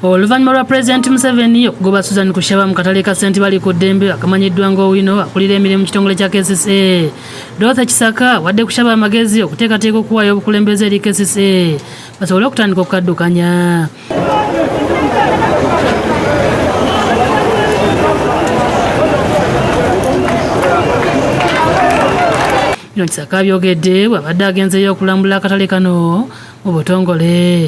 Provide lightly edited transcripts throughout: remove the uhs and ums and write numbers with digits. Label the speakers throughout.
Speaker 1: Oluvannyuma lwa Pulezidenti Museveni okugoba Susan Kushaba mu katale ka Ssentibali ku ddembe akamanyiddwa nga Owino, akulira emirimu mu kitongole kya KCCA Dorothy Kisaka wadde Kushaba amagezi okuteekateeka okuwaayo obukulembeze eri KCCA basobole okutandika okukaddukanya. Bino Kisaka abyogedde bw'abadde agenzeeyo okulambula akatale kano mu butongole.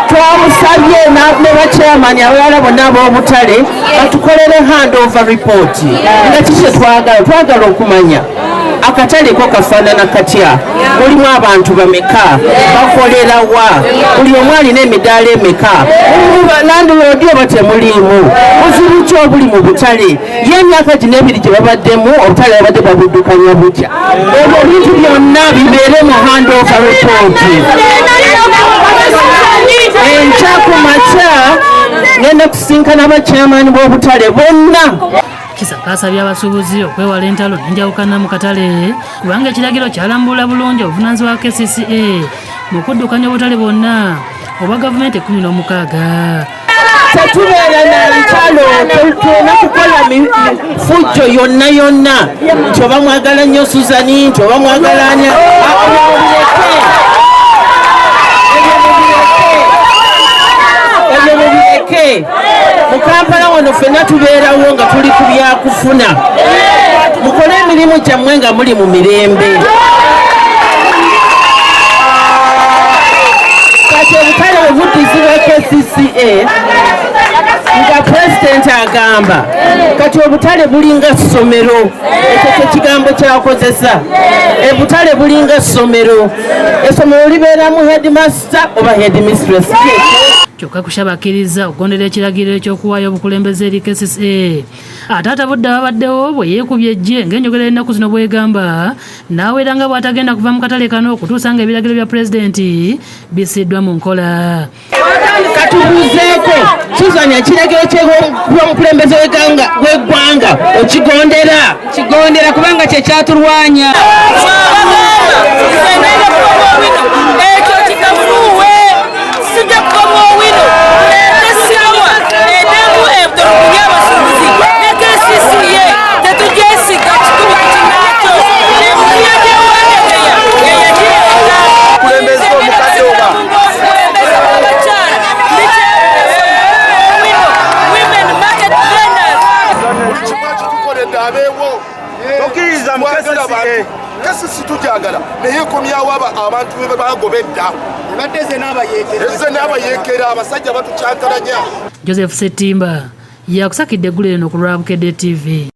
Speaker 2: Twamusabye ne bachairman abalala bonna ab'obutale batukolere handover report nga kiki kyetwagala. Twagala okumanya akatale ko kafaanana katya, mulimu abantu bameka, bakolera wa, buli omu alina emidaala emeka, mulimu landlord oba temuliimu, buzibu ki obuli mu butale, ye emyaka gino 2 gye babaddemu obutale babadde babuddukanya butya. Ebyo ebintu byonna bibeere mu handover report. Enkya ku makya ngenda kusinkana bachairman b'obutale bonna.
Speaker 1: Kisaka asabye abasuubuzi okwewala entalo n'enjawukana mu katale kubanga ekiragiro kyalambula bulungi obuvunaanyizibwa bwa KCCA mu kuddukanya obutale bwonna obwa gavumenti 16.
Speaker 2: Tetubeera na ntalo, tulina kukola fujjo yonna yonna nti oba mwagala nnyo Suzani, nti oba mwagala ani, ebyo mubireke. Mu Kampala wano ffenna tubeerawo nga tuli ku byakufuna. Mukole emirimu gyammwe nga muli mu mirembe. Kati obutale bwe buddizibwa KCCA nga pulezidenti agamba kati obutale bulinga ssomero, ekyo kye kigambo kyakozesa. Obutale bulinga ssomero, essomero libeeramu headmaster oba headmistress.
Speaker 1: Kyokka Kushaba akkiriza okugondera ekiragiro eky'okuwaayo obukulembeze eri KCCA, ate atabudde ababaddewo bwe yeekubye eggye ng'enjogera y'ennaku zino bw'egamba, n'awera nga bw'atagenda kuva mu katale kano okutuusa ng'ebiragiro bya pulezidenti bissiddwa mu nkola.
Speaker 2: Katubuuzeeko Susan, ekiragiro ky'omukulembeze w'eggwanga okigondera?
Speaker 3: Kigondera kubanga kye kyatulwanya.
Speaker 4: Ekyo kikafuuwe, sijja kuva mu Owino. Tesirwa edemu etulugunya abasuubuzi ne KCCA tetugyesiga kikumi ku kinaakyo. Emuya gyewandegeya yeyagireeta.
Speaker 5: Omukulembeze omukadde oba?
Speaker 4: Omukulembeze w'abakyala ndi Owino Women Market Vendors.
Speaker 5: Buli kimu akitukoledde abeewo.
Speaker 6: Tokkiriza mu
Speaker 5: Twagala
Speaker 6: KCCA.
Speaker 5: bantu. KCC tujagala naye ekomyawo abantu be bagoba edda.
Speaker 6: Ebadde ze n'abayeekera.
Speaker 5: Ezze n'abayeekera, abasajja batukyankalanya.
Speaker 1: Joseph Ssettimba yakusakidde eggulire eno ku lwa Bukedde TV.